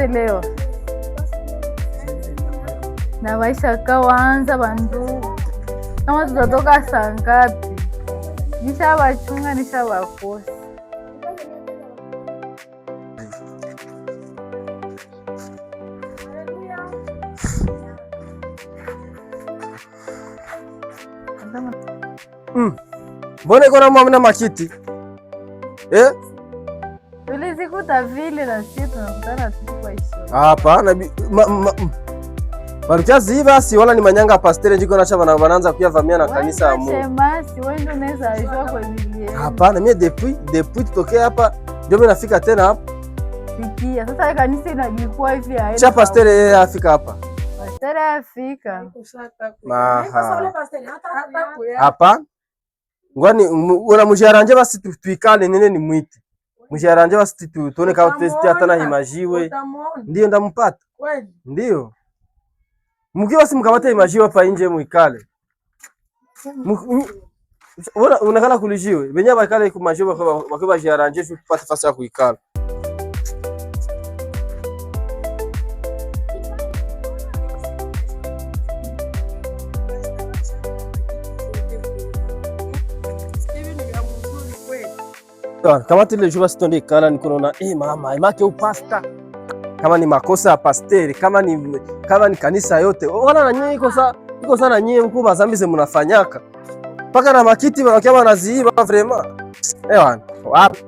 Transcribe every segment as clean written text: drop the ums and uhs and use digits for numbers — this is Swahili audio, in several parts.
Tushachelewa na maisha kawanza bandu, kama tutatoka saa ngapi? Nishabachunga, nishabakosa. Mbona iko na mwamna makiti? Eh? Tulizikuta vile na sisi tunakutana tu kwa hiyo. Hapana, baruchazi basi wala ni manyanga pastere njiko nacha wanaanza kuyavamia na kanisa ya Mungu. Shemasi, wewe ndio unaweza jua kwa bibi. Hapana, mie depuis tutokee hapa ndio mimi nafika tena hapa. Sikia, sasa kanisa inajikua hivi haina. Cha pastere yeye afika hapa. Pastere afika. Maha. Hapa. Ngwani una musharanje basi tuikale nene ni mwite. Musharanje basi tuone kama test hata na imajiwe. Ndio ndampata. Ndio. Mkiwa si mkamate imajiwe hapa nje muikale. Unakala kulijiwe. Benye bakale kumajiwe bakiwa jaranje tupate fasi ya kuikala. Kama tile juba sitonde ikala niko naona eh, mama imake upasta kama ni makosa ya pasteri, kama ni kanisa yote wala na nyie iko sa iko sana nyie huko bazambi ze mnafanyaka mpaka na makiti wanakia wanaziiba vraiment eh wana wapi.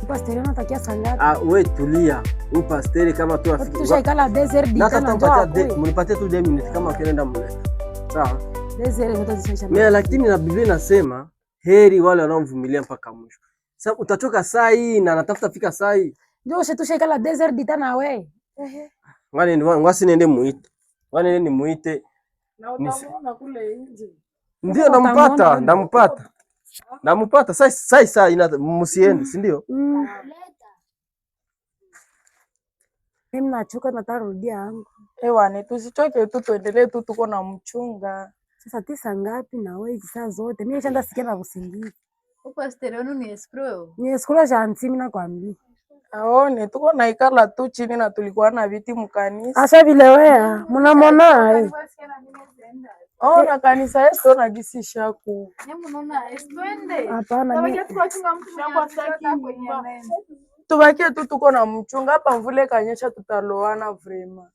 Pasteri anatakia saa ngapi? Ah, we tulia. Huyu pasteri kama tu afiki. Tushaikala desert Na hata mpatia mnipatie tu 2 minutes kama ukienda mleta. Sawa? Mimi lakini na Biblia inasema heri wale wanaomvumilia mpaka mwisho. Sasa utachoka saa hii na natafuta fika saa hii. Ndio tushaikala desert dita na we. Ehe. Ngani ngwasi niende muite. Ngani niende muite. Na utamuona kule nje. Ndio nampata, nampata. Nampata sai sai sai ina msiende, si ndio? Mimi nachoka nataka rudia yangu. Ewane, tusichoke tu tuendelee tu tuko na mchunga. Sasa tisa ngapi na wewe hizi saa zote? Mimi nishaanza sikia na usingizi. Pastor wenu ni escrow. Ni escrow janti mimi nakwambia. Aone tuko naikala tu chini na tulikuwa na viti mkanisa. Asa vile wewe mnamwona eh. Ona kanisa yetu ona gisi shaku. Hapana mimi Tubakie tu tuko na mchunga hapa, mvule kanyesha tutaloana vrema.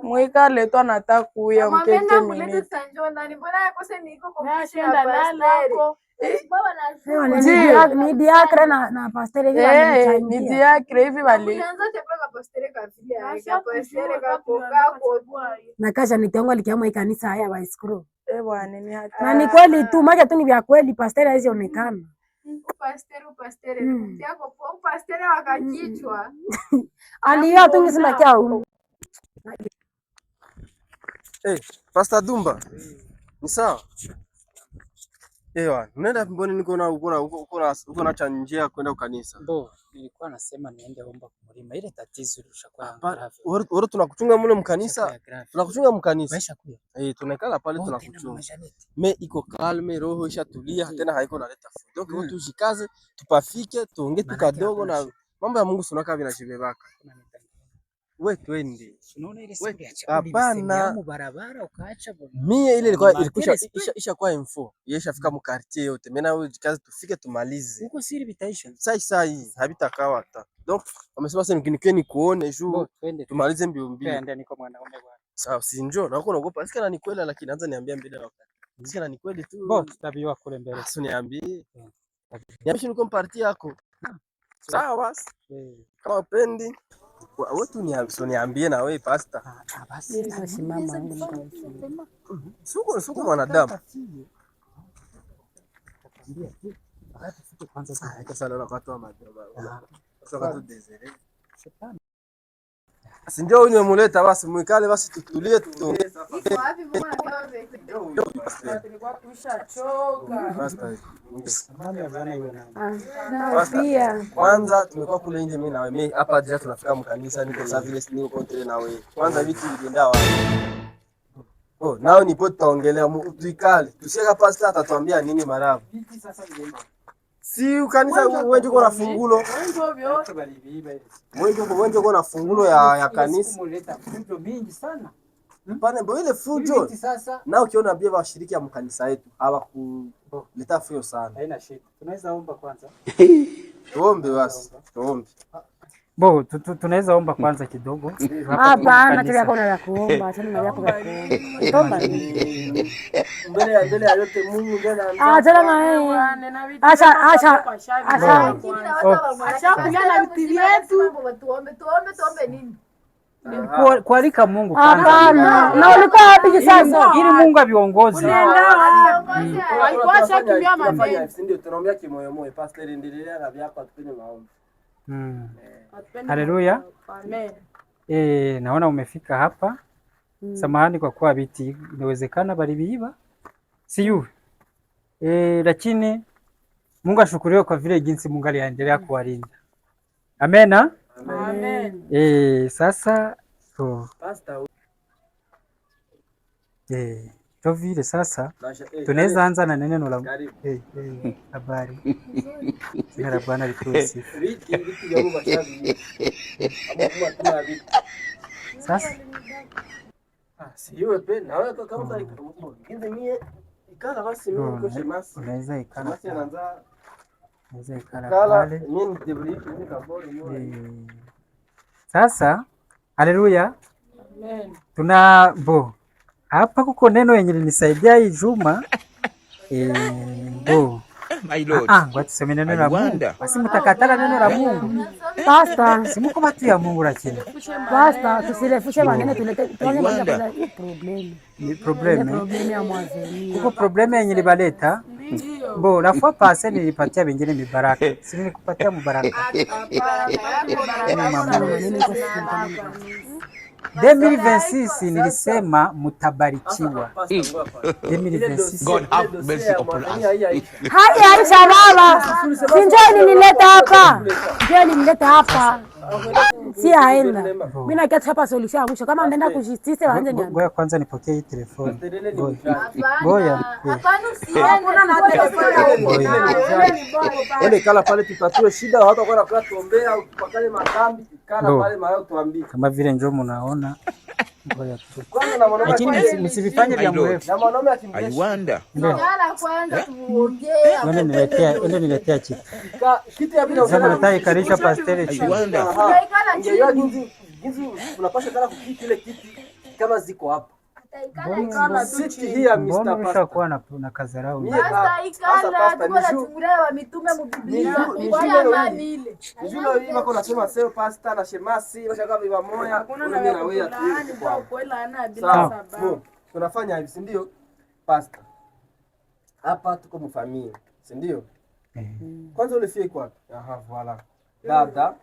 Mwikale tu anataka kuya mkeke minute. Ni diakre na pastor hivi Eh, ni diakre hivi bali. Na kasha ni tangu alikiamua kanisa haya wa escrow. Eh, bwana ni hatari. Na ni kweli tu, maana tu ni vya kweli, pastor hawezi onekana. Aliyo tu ngisema kia huyu. Eh, Pastor Dumba. Ni sawa? Ewa, nenda mboni niko na uko na uko na uko na cha njia kwenda kanisa. Bo, nilikuwa nasema niende omba kumulima ile tatizo ilishakuwa grave. Wewe tunakuchunga mule mkanisa. Tunakuchunga mkanisa. Maisha kuya. Eh, tunaikala pale tunakuchunga. Me iko calme, roho ishatulia, tena haiko naleta fujo. Donc wewe tujikaze, tupafike, tuongee tu kadogo na mambo ya Mungu sunaka vinashibebaka. We twende. Unaona ile siku ya chakula Hapana. mu barabara ukaacha bo. Mie ile ilikuwa Ni ilikwisha matere isha, isha kwa info. Yeshafika mu quartier yote. Mimi na wewe jikaze tufike tumalize. Huko siri bitaisha. Sai sai habitakawa hata. Donc wamesema sasa nikinike nikuone juu Bo, twende. tumalize mbio mbio. Twende niko mwanaume bwana. Sawa, si njoo na uko unaogopa. Sikia na ni kweli lakini anza niambia mbele ya wakati. Sikia na ni kweli tu. Bo, tutabiwa kule mbele. Sasa niambie. Niambie niko parti yako. Sawa basi. Kama upendi wewe tu niambie na wewe pasta. Ah, basi. Simama yangu. Suko suko mwanadamu. Sasa naona watu wa madaba. Sasa watu desere. Si ndio huyu nimemuleta basi mwikale basi tutulie tuongee. Iko wapi mbona kama vile? Tulikuwa tushachoka. Pastor. Na pia Kwanza tumekuwa kule nje mimi na wewe. Mimi hapa déjà tunafika mkanisa, niko sasa vile niko contre na wewe. Kwanza vitu vilienda wapi? Oh, nao nipo tutaongelea tuikale. Tusieka pastor atatuambia nini marabu. Si kanisa wewe uko na fungulo. Wengi vyote. Wewe uko na fungulo ya kanisa. Muleta fujo mingi sana. Pane bo ile fujo. Viti sasa Na ukiona bia washiriki ya mkanisa yetu hawakuleta fujo sana. haina shida. Tunaweza omba kwanza. Tuombe basi. Tuombe. Bo, tunaweza omba kwanza kidogo. Hapana, tena yako na ya kuomba, achana na yako ya kuomba. Tomba nini? Mbele ya yote Mungu ndiye anaanza. Achana na yeye. Acha acha acha. Tuombe, tuombe, tuombe nini? Kualika Mungu kwanza. Hapana. Na ulikuwa wapi sasa? Ili Mungu aviongoze. Walikuwa washakimbia mapema. Ndio tunaombea kimoyomoyo. Pastor, endelea na vyako tupende maombi. Haleluya. Amen. Naona umefika hapa. Samahani kwa kuwa viti inawezekana balibiiba. Siyuwe. Lakini Mungu ashukuriwe kwa vile jinsi Mungu aliendelea kuwalinda. Amena. Amen. Sasa so, Pastor, to vile sasa tunaweza anza na neno la Karibu. Habari. Jina la Bwana lipewe sifa. Viti vya Mungu bashavi. Hapo tuna viti. Sasa Ah, siwe pe na wewe kama uta mie ikala basi mimi niko shemasi. Unaweza ikala. Shemasi anaanza Unaweza ikala kala pale. mimi ni debrief mimi kabori mimi. Sasa haleluya. Amen. Tuna bo hapa kuko neno yenye linisaidia hii juma bo My Lord. Ah, ngoja tuseme neno la I Mungu. wonder. Basi mtakatala neno la Mungu. Pastor, Si muko batu ya Mungu lakini. pastor, tusirefushe maneno, tulete tuanze kwanza wonder. kwanza hii problème. Ni Ile problème. problème ya mwazeni. Kuko problème yenye libaleta. Bo la fois passée nilipatia bengine mibaraka. Si nilikupatia mubaraka. Maneno iko siku. 2026 nilisema mutabarikiwa. 2026 God have mercy upon us. Haya Aisha baba. Si njoo ilinileta hapa. Njoo ilinileta hapa. Si aenda. Mimi nakia hapa solution ya mwisho. Kama mnaenda kujustice waanze niambie. Ngoja kwanza nipokee hii telefoni. Ngoja. Ngoja. Hapana, usiende. Ende kala pale tutatue shida, watu wako na tuombea upakale madhambi, kala Ndo. pale mara tuambie. Kama vile njoo munaona. Ngoja tu. Kwanza na mwanaume Lakini msivifanye vya My Lord. mrefu. na mwanaume I akimjeshi wonder. Ndio. Jana kwanza tuongee. Ende niletea kitu. Kitu ya bila Sasa nataka ikarisha pastele I chini. wonder. Utaikala chini. Ungejua jinsi unapasha kala kukiti ile kiti kama ziko hapa. Utaikala chini. Siti hii ya Mbona Mr. Pastor. ushakuwa na kazarau? Mie- Pastor, Sasa ikala, pastor, tuko nachungulia wa mitume mu Biblia. Ni Kwa juu- amani ile. Nijua hivi wako nasema sio pastor na shemasi washa kama moya. Hakuna na Mimi na wewe kulaani hatuwezi kwa kwa. kuelaana bila Sawa. sababu. Bo, tunafanya hivi, si ndio? Pastor. Hapa tuko mfamia, si ndio? Kwanza ule fie iko wapi? Aha, voilà. Dada,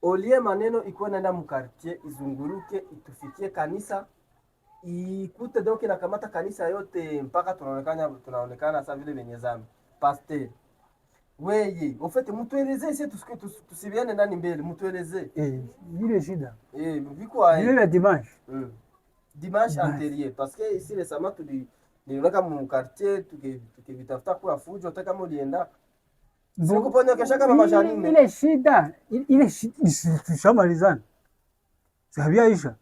olie maneno ikuwa naenda mu quartier izunguruke itufikie kanisa ikute donc inakamata kanisa yote mpaka tunaonekana sasa vile venye zambi. Pasteur, weye, au fait mutueleze isi tusibiane ndani mbele, mutueleze. Ile shida. Viko aje? Ile la dimanche. Dimanche antérieur parce que ici récemment tuli nilionaka mu quartier tukivitafuta kwa fujo hata kama ulienda sikuponyokesha kama mashanine. Ile shida, ile shida tushamalizana. Sabiaisha.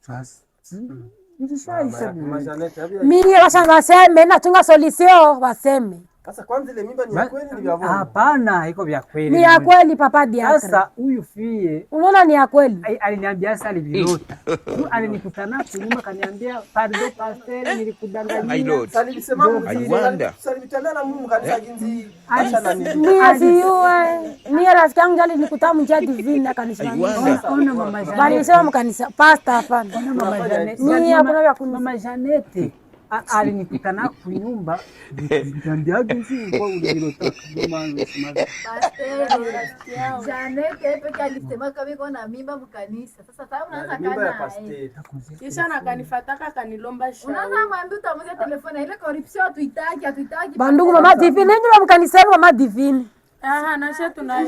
Sasa ilishaisha. Majanete, Mimi washa waseme nachunga solution waseme. Sasa kwanza ile mimba ni ya kweli ni vya bongo? Hapana, iko vya kweli. Ni ya kweli papa Diakre. Sasa huyu fie Unaona ni ya kweli. Aliniambia sasa alivilota. Tu alinikutana kunyuma kaniambia pardon pasteur, My nilikudanganyia. Lord. Sasa I wonder. Sasa na Mungu kanisa jinsi acha na nini. Mie siyue. Mie rafiki yangu alinikuta mjia divine I akanisimamisha. wonder. Ona mama Janete. Bali nisema mkanisa pastor hapana. Ona mama Janete. Mie hakuna vya kuni. Mama Janete. Alinikutana kunyumba niambiaje nzi kwa ulilotaka ndio maana nasema. Pastor, Janete yeye peke alisema kama iko na mimba mkanisa. Sasa sasa unaanza Mimba ya kana. pasteri. Kisha na kanifataka kanilomba shauri. Unaanza mwambia utamuza telefoni ile corruption hatuitaki, hatuitaki. Bandugu, mama Divine, ndio mkanisa yenu mama Divine. Aha, na sisi tuna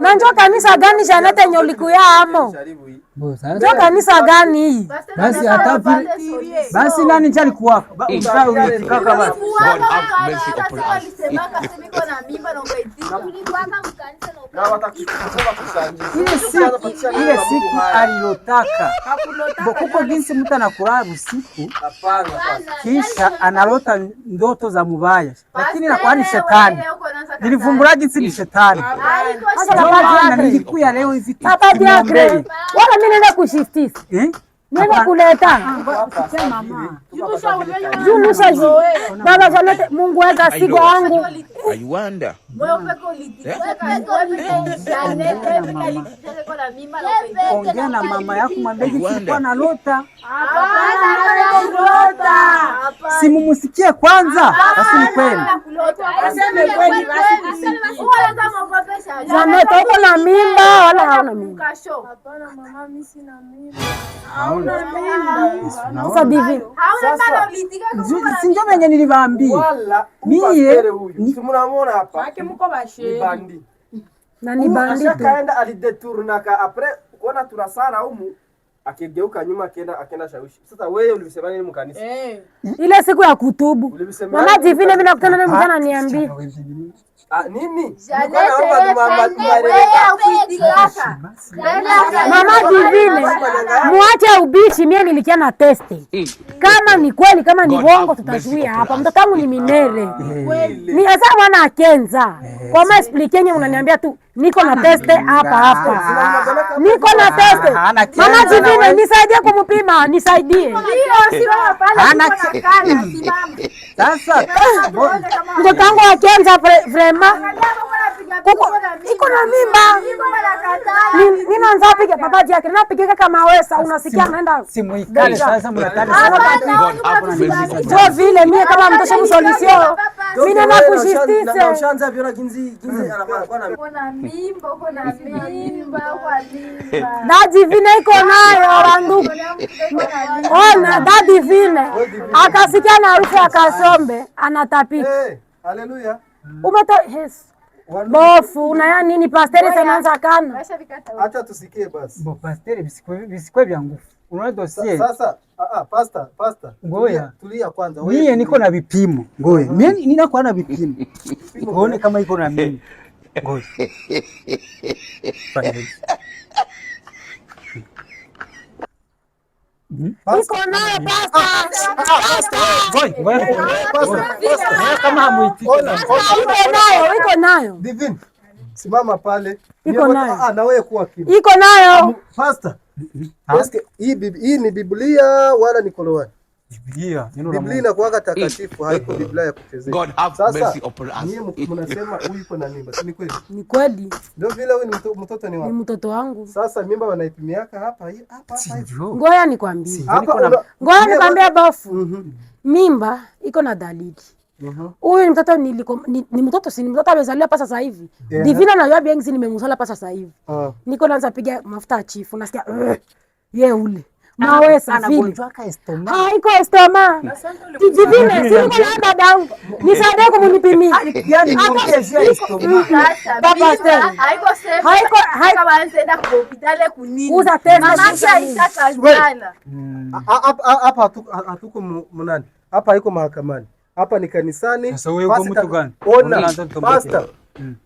Na njo kanisa gani Janete yenye ulikuya amo? Jaribu hii. Bo, sasa Njo kanisa gani hii? Pastor, Basi unataka hata upate vile- solution. basi nani njali kuwaka ulitikaka basi. Ulikuwaka God have mercy mkanisa, upon sasa us. alisemaka sema iko na mimba na ukaitika. Na watakusema kusanje. Ile siku alilotaka bo, kuko jinsi mtu anakulala usiku Hapana. Pastor. kisha analota ndoto za mubaya, lakini inakuwa ni shetani. Wewe uko unaanza kataa. Nilivumbura jinsi ni shetani. Haiko Sasa Ndio Papa maana Diacre. nilikuya leo hivi Papa Diacre. tumwombee. Wala mimi nenda kujustice. Eh? Nenda kuleta. Sikia mama. Juu nishaji. Baba Janete, Mungu weka I siku know. wangu. I wonder. Wewe peke ulitika. Wewe peke Janete wewe peke alitika iko na mimba na ukaitika. Ongea na mama yako mwambie jinsi nilikuwa nalota. Hapana, kulota. Simumusikie kwanza. Basi ni kweli. Aseme kweli basi tusikie. Janete, uko na mimba wala hauna mimba? Hapana mama, mimi sina mimba. Hauna Sasa Divine. Si ndio venye niliwaambia. Wala Mie, pastere huyu. Si mnamuona hapa. Maana mko Ni basheri. bandi. Na ni bandito. Ashakaenda alidetournaka après kuona tunasara humu akigeuka nyuma akienda shawishi. Sasa wewe ulivisema nini mkanisa? Eh. Ile siku ya kutubu. Ulivisema Mama nini Divine, mimi mkanisa? nakutana naye mchana niambie. Ah, nini? Janete, Nilikuwa naomba Mama Divine, muache ubishi, mie nilikia na testi. Kama ni kweli, kama ni God bongo, have mercy tutazuia upon hapa. us. Mtoto wangu ni minere. Ni asa mwana akenza. Kwa ma explique yenye unaniambia tu niko na teste hapa hapa. Niko na teste. Hana kenza Mama na Divine, wewe. nisaidie kumupima, nisaidie. Hana Sasa Mtoto wangu akenza vraiment. Kuko iko na mimba. Ninaanza piga papa yake, napiga kama wesa, unasikia anaenda simuikale sasa mnataka God have mercy upon Jo us. vile mie kama mtosha msolution. Mimi nenda kujustice. Na ushaanza viona jinsi jinsi anakuwa na Uko na mimba, uko na mimba, uko na mimba. Da Divine iko nayo bandugu. Ona da Divine akasikia na harufu ya kasombe anatapika. Eh, haleluya. Umeto yes. Bofu unaya nini pasteri sanaanza kana. Acha tusikie basi. Bo pasteur bisikwe vya nguvu. Unaona dossier. Sasa, pastor, pastor. Ngoya. Tulia, tulia kwanza. Wewe Mie tulia. niko na vipimo. Ngoya. Mie ninakuwa na vipimo. Uone kama iko na mimi. Ngoja. Fanya hivi. Iko nayo pasta. Ngoja, ngoja. Pastor, Ngoja kama hamuitiki. Ona, ona. Iko nayo, iko nayo. Divine. Simama pale. Iko nayo. Na wewe kuwa kimya. Iko nayo. Pastor. Eske hii ni Biblia wala ni Qur'an? Biblia, neno la Biblia Mungu. inakuwaga takatifu, haiko Biblia ya kuchezea. God have Sasa mercy upon us. nyie mnasema huyu iko na mimba, si ni kweli? Ni kweli, Ndio vile huyu ni mtoto ni ni wako. mtoto wangu. Sasa mimba wanaipimiaka hapa hii hapa hapa. hivi. Ndio. Ngoja nikwambie. Hapa Niko na- Ngoja Mie nikwambie bofu. Mhm. Mimba iko na dalili. Huyu ni mtoto ni mtoto si ni mtoto amezaliwa hapa sasa hivi. Yeah. Divina na Yobi Engzi nimemzala hapa sasa hivi. Ah. Niko naanza piga mafuta ya chifu nasikia ye ule. Mawesa vile. Anagonjwaka estomac. Haiko estomac. Divine, si niko na dadangu. Nisaidie kumunipimia. Yaani niongezea estomac. Sasa, Papa mimba, Stella. haiko sema, Haiko kama anaenda kwa hospitali kunini. Uza test. Mamake aishakazala. Hapa hatuko mnani. Hapa haiko mahakamani. Hapa ni kanisani. Sasa wewe uko Pastor- mtu gani? Ona, Unaanza kutombokea. pastor.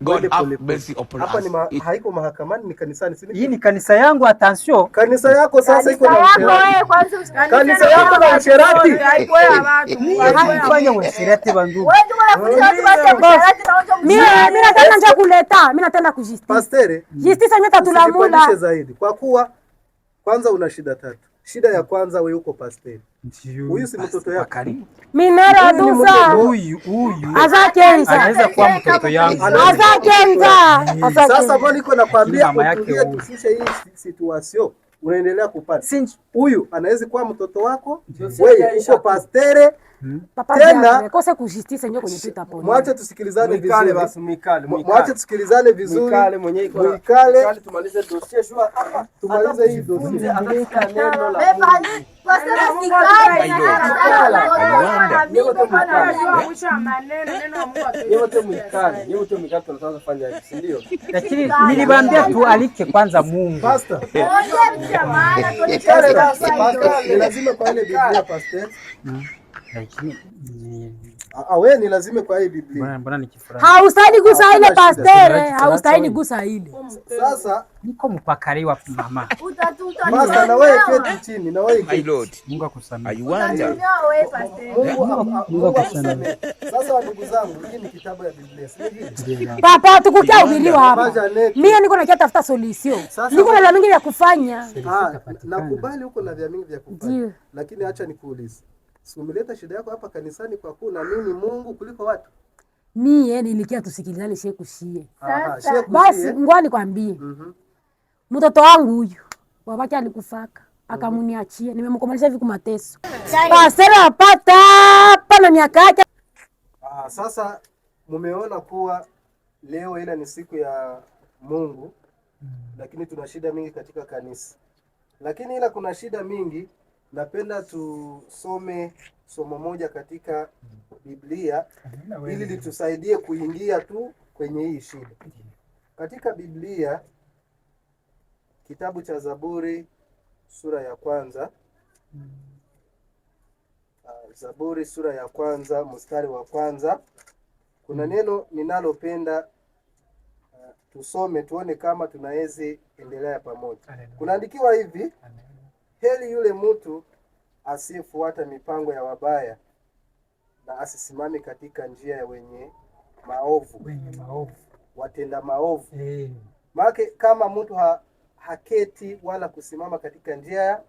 God Pole, have pole, pole. mercy upon Hapa us. ni haiko mahakamani, ni kanisani. Si ni Hii ni kanisa yangu, attention. Kanisa yako sasa iko na Kanisa yako usherati. wewe kwanza Kanisa yako na usherati. Haiko ya watu. Haifanya uasherati bandugu. Wewe ndio unafundisha watu waache usherati na waje Mimi mimi nataka nje kuleta, mimi nataka kujustice. Pastere, Justice yenyewe tulamula. usijipandishe zaidi kwa kuwa kwanza una shida tatu. Shida ya kwanza, wewe uko pasteri. Huyu si mtoto yako. Minera aduza. Huyu Aza kenza. anaweza kuwa mtoto yangu. Aza kenza. Aza Sasa kenza. mbona niko nakwambia Mama yake utulie, huyu. tushushe hii situation. Unaendelea kupata. Sinj Huyu anaweza kuwa mtoto wako, Dossier wewe yaisha uko pasteur. Papa Tena- Diacre, kose ku justice ndio kwenye tutapona. Mwache tusikilizane Mwikale vizuri. basi, mwikale, mwikale. Mwache tusikilizane vizuri. Mwikale mwenye iko. Mwikale. Mwikale tumalize dossier shua hapa. Tumalize hii dossier. Hata neno la Mungu. Mwisho wa maneno, neno la Mungu Nyote mwikale, nyote mwikale tunaanza kufanya hivi, si ndio? Lakini niliwaambia tualike kwanza Mungu. Pastor. Pastor, ni lazima kwa ile Biblia pastor. Lakini Ah, wewe ni lazima kwa hii Biblia. mbona nikifurahi? Haustahili gusa ile Hakuna shida. pasteur, haustahili gusa ile. Sasa Niko mpakaliwa mama. Pastor, na wewe keti chini, na wewe My keti. Lord, Mungu akusamehe. I wonder. Mungu akusamehe. Sasa ndugu zangu, hii ni kitabu ya Biblia, si vile? Papa tukukia ubiriwa Mama hapa. Janet. Mie niko nakia tafuta solution. Sasa- Niko na vya mingi vya kufanya. Ah, nakubali huko na vya mingi vya kufanya. Ndio. Lakini acha nikuulize. Si umeleta shida yako hapa kanisani kwa kuwa unaamini Mungu kuliko watu? Mie nilikia tusikilizane shie kushie. Aha, shie Basi kushie. ngoja nikwambie. Mtoto wangu huyu babake alikufaka akamuniachia, nimemkomalisha hivi kumateso. Pastor apata hapa na miaka yake. Ah, sasa mumeona kuwa leo ile ni siku ya Mungu, lakini tuna shida mingi katika kanisa. Lakini ila kuna shida mingi, napenda tusome somo moja katika Biblia ili litusaidie kuingia tu kwenye hii shida. Katika Biblia kitabu cha Zaburi sura ya kwanza, Zaburi sura ya kwanza mstari wa kwanza, kuna neno ninalopenda tusome tuone kama tunaweza endelea pamoja. Kunaandikiwa hivi: heri yule mtu asiyefuata mipango ya wabaya na asisimame katika njia ya wenye maovu, Wenye maovu. watenda maovu. Eh. Maana kama mtu haketi wala kusimama katika njia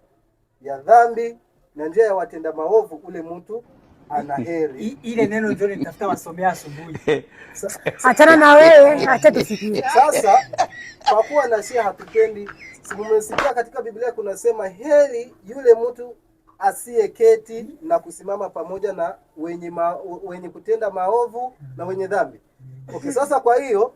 ya dhambi na njia ya watenda maovu, ule mtu ana heri. Ile neno ndio nitafuta wasomea asubuhi. Achana na wewe, acha tusikie. Sasa kwa kuwa na shia hatupendi, si mmesikia katika Biblia kunasema heri yule mtu asiyeketi na kusimama pamoja na wenye kutenda maovu na wenye dhambi. Okay, sasa kwa hiyo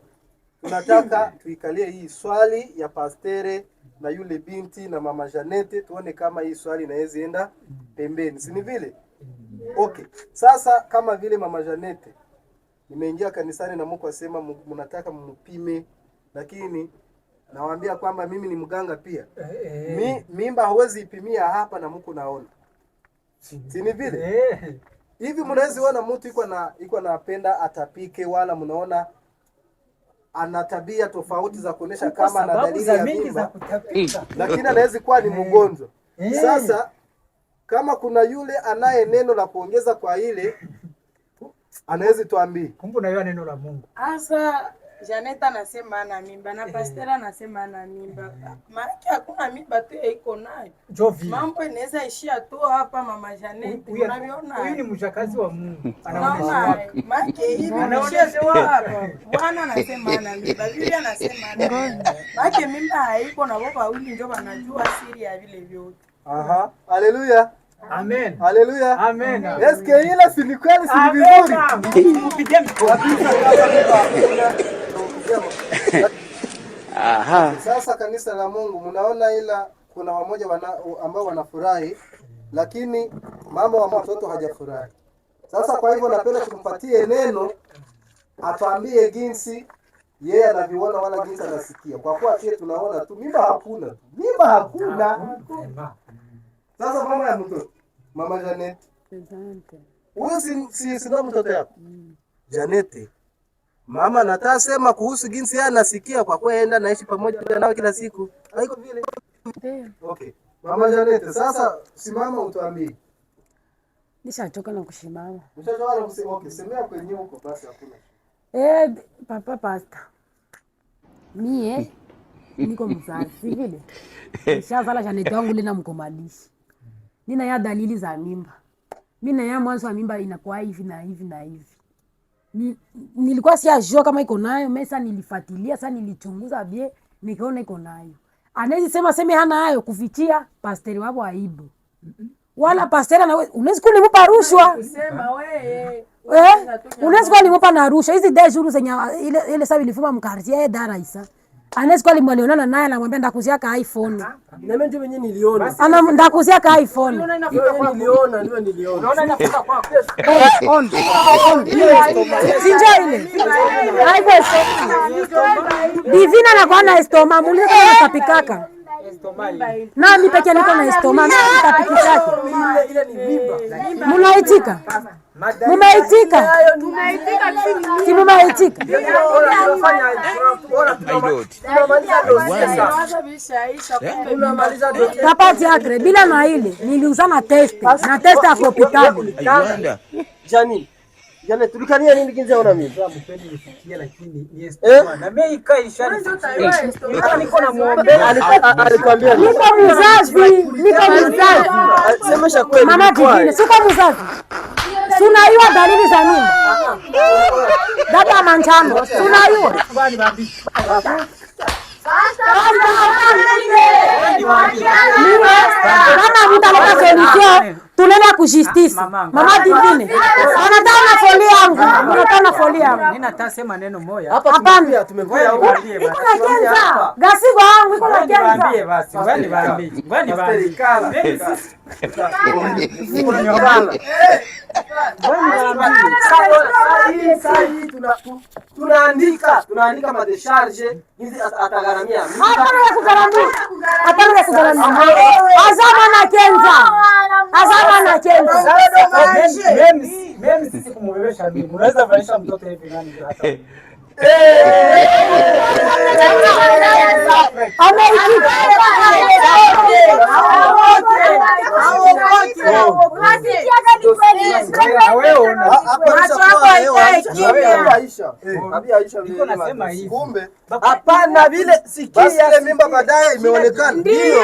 tunataka tuikalie hii swali ya pasteur na yule binti na mama Janete, tuone kama hii swali inaweza enda pembeni, si ni vile? Okay, sasa kama vile mama Janete, nimeingia kanisani na Mungu asema mnataka mpime, lakini nawaambia kwamba mimi ni mganga pia. Mimba hauwezi ipimia hapa na mko naona, si ni vile? Hivi mnaweza ona mtu iko napenda atapike, wala mnaona ana tabia tofauti za kuonesha kama ana Sababu dalili za ya mingi za mimba, kutapika. lakini anaweza kuwa ni mgonjwa. Sasa kama kuna yule anaye neno la kuongeza kwa ile, anaweza tuambie. Kumbe unajua neno la Mungu. Asa Janet anasema ana mimba na pasteur anasema ana mimba. Maana hakuna mimba tu iko nayo. Njo vile. Mambo inaweza ishia tu hapa mama Janet. Unaviona? Huyu ni mjakazi wa Mungu. Anaonesha. Unaona? Maana hivi Anaonesha. hapa. Bwana anasema ana mimba, bibi anasema ana mimba. Maana mimba haiko na wao wawili ndio wanajua siri ya vile vyote. Aha, haleluya, Amen. haleluya. Amen. Eske ile si ni kweli, si ni vizuri? Amen. Kupitia mikono. Kabisa, kama mimba hakuna, tunapigia. Sasa kanisa la Mungu mnaona, ila kuna wamoja ambao wanafurahi, lakini mama wa mtoto hajafurahi. Sasa kwa hivyo napenda tumpatie neno atuambie jinsi yeye anavyoona wala jinsi anasikia, kwa kuwa sie tunaona tu mimba hakuna, mimba hakuna. Sasa mama ya mtoto, mama Janet, huyu si mtoto yako Janete, mama nataka sema kuhusu jinsi yeye anasikia, kwa kuwa yeye naishi pamoja nao kila siku, haiko vile? Okay, mama Janete, sasa simama utuambie. Nishachoka na kushimama. Ushachoka na okay, semea kwenye huko basi, hakuna. Papa pasta. Mie niko mzazi vile. Nishazala Janete wangu lina mkomalishi. Nina ya dalili za mimba. Mimi na ya mwanzo wa mimba inakuwa hivi na hivi na hivi. Nilikuwa siyajua kama iko nayo, mesa nilifuatilia, sasa nilichunguza bien, nikaona iko nayo. Anaweza sema seme hana hayo kufichia pasteri wabo aibu. Wala pasteri unaweza kulimupa rushwa. Kusema wewe. Eh? Unaweza kuwa limupa na rushwa hizi deux jours zenye ile ile sababu ilifuma mkartie eh dara isa. Anaweza kuwa limwalionana naye anamwambia ndakuzia ka iPhone. Na mimi ndio mwenyewe niliona. Ana ndakuzia ka iPhone. Ndio mwenyewe niliona, ndio niliona. Unaona inafunga kwako. On. Sinjo ile. Haiko estomac. Divina anakuwa na estomac, muulize kama anatapikaka. Nami peke niko na estomac, mimi nitapikishake. Ile ni mimba. Munaitika? Mumeitika? Si mumeitika? My Lord. Tunamaliza dossier. Papa Diacre, bila na ile niliuza na test na test ya hospitali. I wonder. Jani. Jani tulikania nini kinza ona mimi? Mpendi nifikie lakini ni estomac. Na mimi ikaisha. Niko na muombea. Alikwambia nini? Niko mzazi, niko mzazi. Semesha kweli. Mama Divine, siko mzazi. Sunaiwa dalili za mimba. Dada manjano, sunaiwa. Kama mutaleta solution, tunaenda ku justice. Mama Divine, anataka na folie yangu, anataka na folie yangu. Mimi nataka sema neno moja. Hapa Hapana. tumekuja huko. Iko na kenza. Gasigo wangu iko na Ngoja niwaambie kenza. basi, ngoja niwaambie. Ngoja niwaambie. Kala. Mimi sisi Kala. Sasa tunaandika madecharge hizi atagharamia. Hapana ya kugharamia. Hapana ya kugharamia. Azama na kenza. Azama na kenza. Mimi sisi kumubebesha mimi. Unaweza valisha mtoto hivi nani hata. Ameitika. Niko nasema hivi. Kumbe Hapana vile basi sikia ile mimba baadaye imeonekana. Ndio.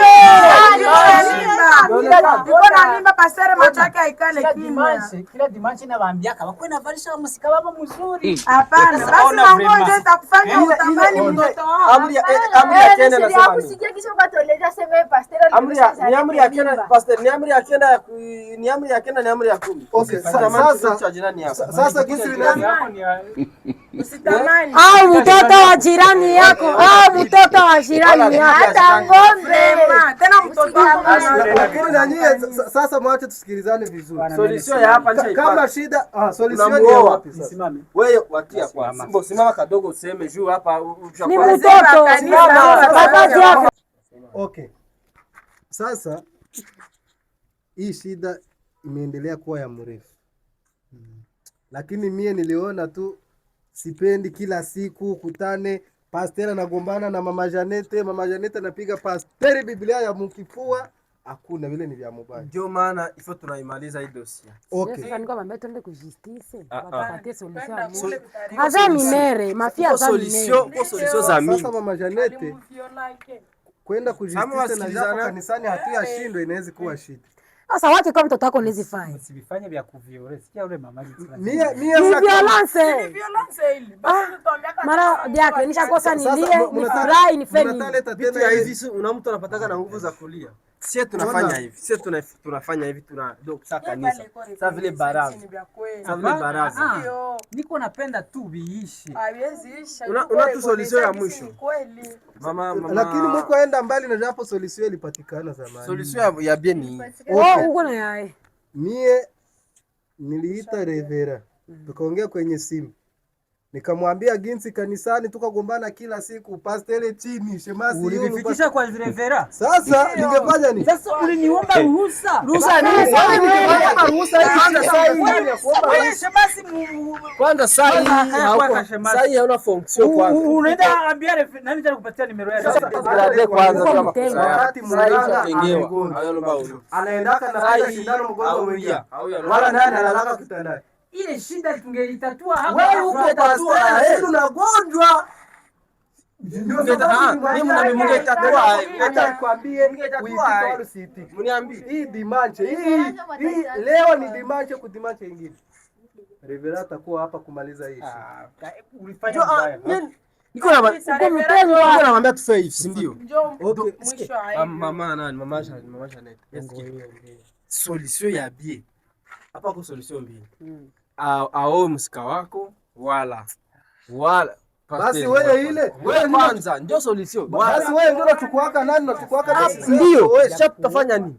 Iko na mimba pasere macho yake haikale Kila kimya. dimanche, kila dimanche nawaambiaka wakuwe navalisha musika wabo mzuri. Hapana, basi Ona manguo vrema. ndio itakufanya utamani mtoto wako. Amri ya kenda nasema nini? Amri ya kenda pastor, ni amri ya kenda ni amri ya kenda ni amri ya 10. Okay, Sasa cha jirani yako. Sasa gisi Yako ni ya- Usitamani. Au mtoto wa jirani yako, au mtoto wa jirani yako. Hata ng'ombe. Vrema, tena mtoto wako Lakini na nyie sasa mwache tusikilizane vizuri. Solution ya hapa nje. Kama shida, solution ni Unamuoa. wapi sasa? Nisimame. Wewe watia kwa. Simbo simama kadogo useme juu hapa Ni mtoto. Papa Diacre. Okay. Sasa hii shida imeendelea kuwa ya mrefu. Lakini mie niliona tu sipendi kila siku kutane pasteri anagombana na mama Janete, mama Janete anapiga pasteri Biblia ya mukifua, hakuna vile ni vya mubaya. Ndio maana ifo tunaimaliza hii dossier. Okay. Sasa niko mwambia twende ku justice, Ah, ah. watupatie solution ya mwisho. Aza minere, mafia Kwa aza solution, minere. kwa solution za mingi. Sasa mama Janete kwenda kujustice na japo wasikilizana. kanisani hatuyashindwe inaweza kuwa shida. Sasa wache kwa mtoto wako unaweza fanya. Usivifanye vya kuviole. Sikia ule mama jinsi Mie mie Ni sasa violence. Violence ile. Basi tutaambiaka Mara Diacre nishakosa sasa nilie, nifurahi, nife nini? mnataleta Vitu tena ya ile hivi si una mtu anapataka na nguvu za kulia. Sisi tunafanya hivi. Sisi tunafanya hivi tuna donc sa kanisa. Sa vile baraza. Sa vile baraza. Ah, niko napenda tu biishi. Una tu solution ya mwisho. Mama mama. lakini mko mbali na japo solution ilipatikana zamani. Solution ya bien ni hii. Oh, uko na yae. Mie niliita Revera tukaongea kwenye simu, nikamwambia jinsi kanisani tukagombana kila siku, pastele chini, shemasi yulu, Ulivifikisha kwa Revera. Sasa ningefanya nini? Sasa uliniomba ruhusa. Ruhusa nini? Kwanza saa hii nani ya kuomba Wewe shemasi Kwanza saa hii Kwanza haya hauko- kwa shemasi. saa hii hauna fonction kwanza. unaenda ambia nani atakupatia nimero yake? Grade kwanza Uko kama mtengo. Wakati Saa hii mganga ushatengewa. amegonjwa. Hayo lomba ulu. Anaendaka na Saa piga hii sindano mgonjwa hauya, mwingine. hauya. Wala nani analalaka kitandani. Ile shida tungelitatua hapa. Wewe uko Tutatua, pastele, eh. lakini unagonjwa. Ndio sababu nilimwambia- Mungetatua, eh. Acha nikwambie, Mungetatua, uitike eh. wala usiitike. Mniambie. Hii dimanche hii leo ni dimanche kudimanche ingine. Revera atakuwa hapa kumaliza hii shida. Ulifanya Jo, ah, vibaya. mimi Niko na Uko mtengwa. Niko namwambia tufe hivi, si ndio? Njoo Okay. mwisho wa hivi. Mama nani? Mama Janet, mama Janet. Eske solution ya bien. Hapa kwa solution mbili. Aoe msika wako wala wala Basi wewe ile wewe kwanza ndio solution. Basi wewe ndio unachukuaka nani, unachukuaka decision. Ndio, wewe sasa tutafanya nini?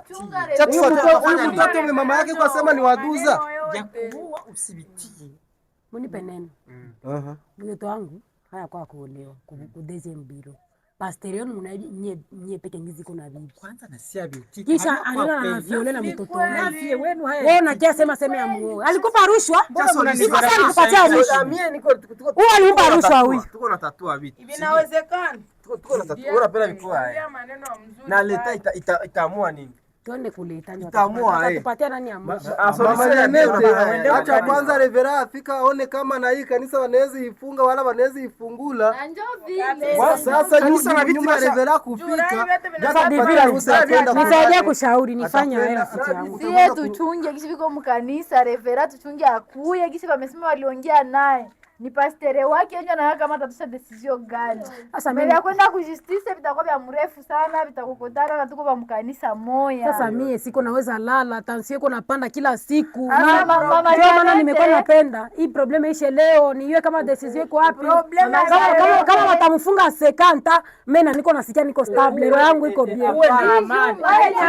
Chunga Cha Huyu tufanya mtoto, huyu mtoto mwe mama yake kwa sema ni waduza. Ya kuua usibitie. Munipe neno. Mtoto wangu haya kwa kuolewa ku deuxième bureau. Pasteur yenu mna nye nye peke ngizi kuna bibi. Kwanza na sia beauty. Kisha anaona anaviolea na mtoto wangu. Nafie wenu haya. Wewe unakia sema sema ya muoe. Alikupa rushwa? Solution. Iko sawa alikupatia rushwa. Mie niko tuko Huyu alimpa rushwa huyu. Tuko na tatua vitu. Vinawezekana. Tuko na tatua. Unapenda vikoa haya. Ongea maneno mzuri. Na leta itaamua nini? Twende kuleta ndio. Itaamua, eh. Atatupatia nani ya mwisho? Mama Janete, acha kwanza reverend afika aone kama na hii kanisa wanaweza ifunga wala wanaweza ifungula. Na njoo vile. Kwa sasa Kanisa na viti nyuma basha- reverend kufika, Sasa atapata ruhusa ya kwenda Nisaidie kushauri nifanye wewe rafiki yangu. Sie tuchunge kisi viko mkanisa reverend tuchunge akuye kisi wamesema waliongea naye ni pastere wake enjo nawe kama atatusha decision gani Sasa mbele mimi ya kwenda kujustice vitakuwa vya mrefu sana vitakukutana na tuko pa mkanisa moya. Sasa mie siko naweza lala, tension iko napanda kila siku. Sasa mama Ndio maana Janete- nimekuwa napenda hii problème ishe leo, niwe kama decision iko wapi. Problème Kama watamfunga 50 mimi na niko nasikia niko stable, roho yangu iko bien. Uwe na amani.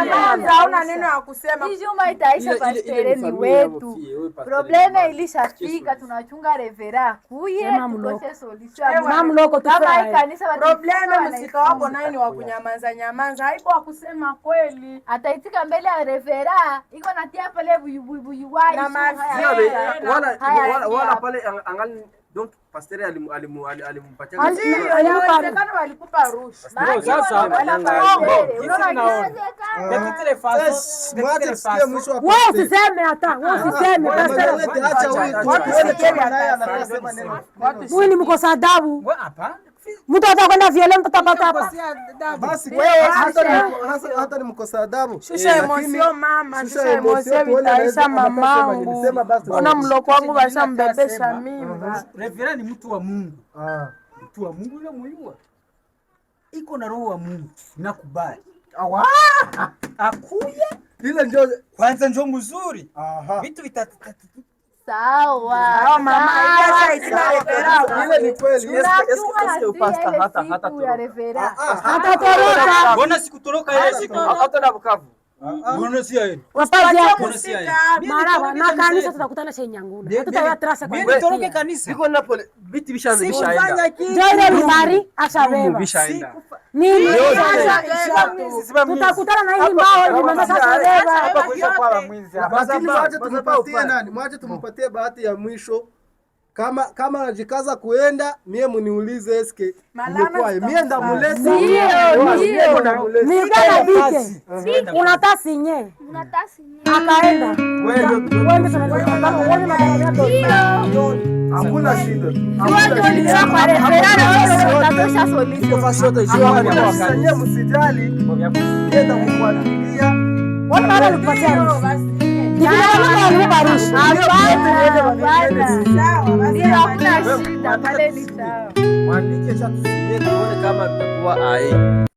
Nyamaza. Hauna neno ya kusema. Hii juma itaisha, pastere ni wetu. Problème ilishafika, tunachunga reverend akuye Sema mloko. tukoshe solution. Mamloko tu Kama hii furahi. kanisa wataifika, Problème msika wako wanaifunga. naye ni wa kunyamaza nyamaza, haiko wa kusema kweli. Ataitika mbele ya reverend iko natia pale buyubuyuwai Na mafia. Wala Haya, wala wala haya. pale angali donc pasteur alimupatia Ndio, inawezekana walikupa rushwa. Sasa, Mwache tusikie mwisho wa Wewe pastor. usiseme hata, wewe usiseme Mama pastor. Janete, acha huyu tuone kama naye anasema neno. Huyu ni mkosa adabu. Hapana. Mtu atakwenda viole mtoto apata hapa. Basi wewe hata ni mkosa adabu. Shusha Lakini- emotion mama, shusha shusha emotion, emotion tuone vitaisha anaweza- atasema mamangu. nilisema basi. Ona mloko wangu washambebesha mimba. Reverend ni mtu wa Mungu. Ah. Mtu wa Mungu yule muyua. Iko na roho wa Mungu. Nakubali. Awa! Akuye Ile ndio kwanza njo mzuri. aha. Vitu vitatu Sawa. Sawa mama, itasha itina reverend. Ile ni kweli. Tunachunga Eske na upasta sie ile hata siku ya reverend. Atatoroka. Mbona sikutoroka yeye? Hata na Bukavu. Mbona si yeye? Wapaji yako. Mbona si yeye? Maraba na kanisa tutakutana Shenyangula. Hatutaya trasa kwa. Mimi nitoroke kanisa. Biko na pole viti vishaanza vishaenda. Ndio ile mibari ashabeba. Vishaenda. Nini? Sasa Tutakutana na hii mbao hivi mama sasa beba. Hapa kuisha kwa mwizi. Lakini mwache tumpatie nani? Mwache tumpatie bahati ya mwisho. Kama anajikaza kuenda, mie muniulize eske Malana imekuwa mie ndamuleta. Ndio, Mie ndio. ndamuleta. Nilikuwa na bike. Unataka sinye. Akaenda. Wewe ndio Wewe ndio tunataka uone madhara yako. Hakuna shida. Wote walisema kwa reverend na wewe utatosha solution. fasi yote isio Hakuna shida, nyie msijali. Mie ndamfuatilia. Wewe bado alikupatia rushwa. Nikijana alikupa rushwa. Hapana, hapana. Sawa, basi. Ndio, hakuna shida pale ni sawa. Mwandike cha tusiye tuone kama tutakuwa ai.